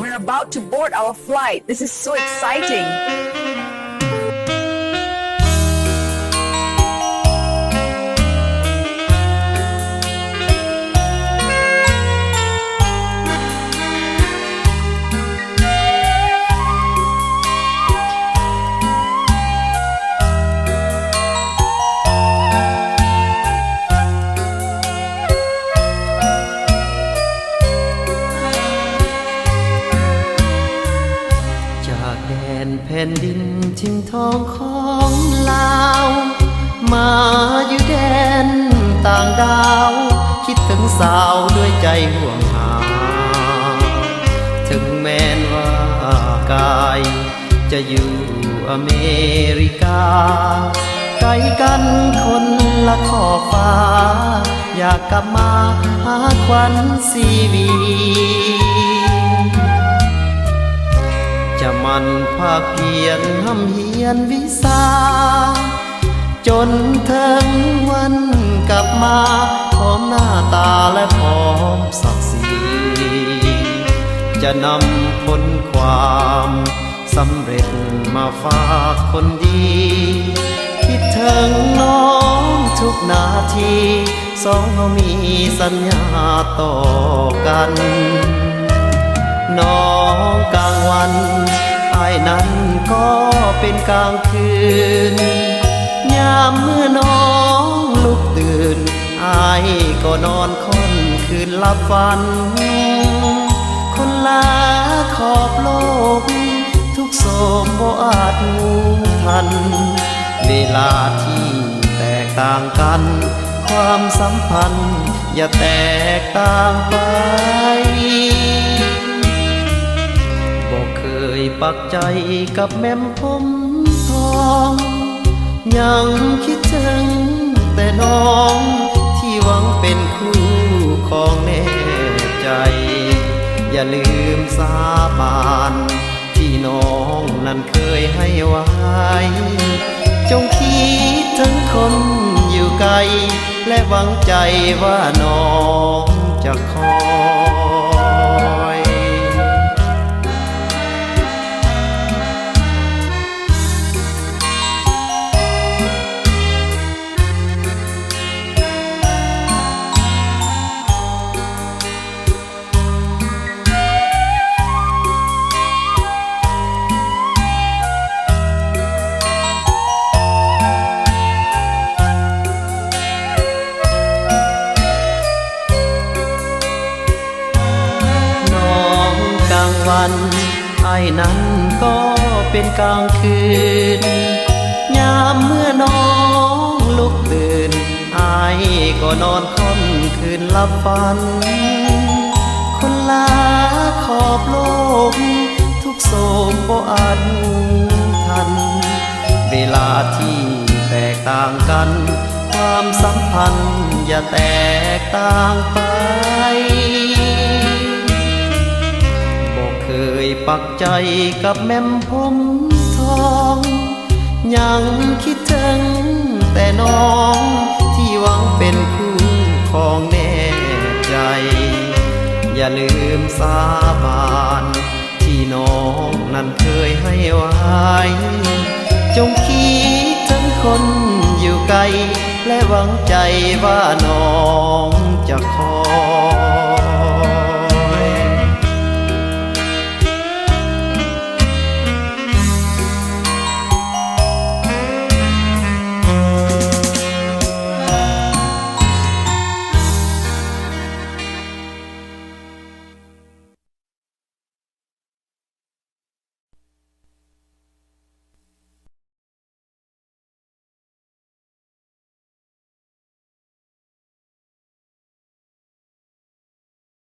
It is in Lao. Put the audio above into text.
We're about to board our flight. This is so exciting. ຈາກແດນແຜ່ນດິນຖິ່ນທອງຂອງລາວ ມາຢູ່ແດນຕ່າງດາວ ຄິດເຖິງສາວດ້ວຍໃຈຫ່ວງຫາ ເຖິງແມ່ນວ່າກາຍຈະຢູ່ອາເມລິກາ ໄກກັນຄົນລະຂອບຟ້າ ຢາກກັບມາຫາຂວັນຊີວິດ ຈະໝັ່ນພາກພຽນຮ່ຳຮຽນວິຊາ ຈົນເຖິງວັນກັບມາ ພ້ອມໜ້າຕາ ແລະ ພ້ອມສັກສີ ຈະນຳຜົນຄວາມສຳເລັດມາຝາກຄົນດີ ຄິດເຖິງນ້ອງທຸກນາທີ ສອງເຮົາມີສັນຍາຕໍ່ກັນ ນ້ອງກາງວັນ ອ້າຍນັ້ນກໍເປັນກາງຄືນ ຍາມເມື່ອນ້ອງລຸກຕື່ນ ອ້າຍກໍນອນຄ່ອນຄືນຫຼັບຝັນ ຄົນລະຂອບໂລກ ທຸກໂສກບໍ່ອາດຮູ້ທັນ ເວລາທີ່ແຕກຕ່າງກັນ ຄວາມສຳພັນຢ່າແຕກຕ່າງໄປ ບໍ່ເຄີຍປັກໃຈກັບແໝ້ມພົມທອງ ຍັງຄິດເຖິງແຕ່ນ້ອງ ທີ່ຫວັງເປັນຄູ່ຄອງແນບໃຈ ຢ່າລືມສາບານ ທີ່ນ້ອງນັ້ນເຄີຍໃຫ້ໄວ້ ຈົ່ງຄິດເຖິງຄົນຢູ່ໄກ ແລະ ຫວັງໃຈວ່ານ້ອງຈະຄອຍ. ນ້ອງກາງວັນ ອ້າຍນັ້ນກໍເປັນກາງຄືນ ຍາມເມື່ອນ້ອງລຸກຕື່ນ ອ້າຍກໍນອນຄ່ອນຄືນຫຼັບຝັນ ຄົນລະຂອບໂລກ ທຸກໂສກບໍ່ອາດຮູ້ທັນ ເວລາທີ່ແຕກຕ່າງກັນ ຄວາມສຳພັນຢ່າແຕກຕ່າງໄປ ບໍ່ເຄີຍປັກໃຈກັບແໝ້ມພົມທອງ ຍັງຄິດເຖິງແຕ່ນ້ອງ ທີ່ຫວັງເປັນຄູ່ຄອງແນບໃຈ ຢ່າລືມສາບານ ທີ່ນ້ອງນັ້ນເຄີຍໃຫ້ໄວ້ ຈົ່ງຄິດເຖິງຄົນຢູ່ໄກ ແລະ ຫວັງໃຈວ່ານ້ອງຈະຄອ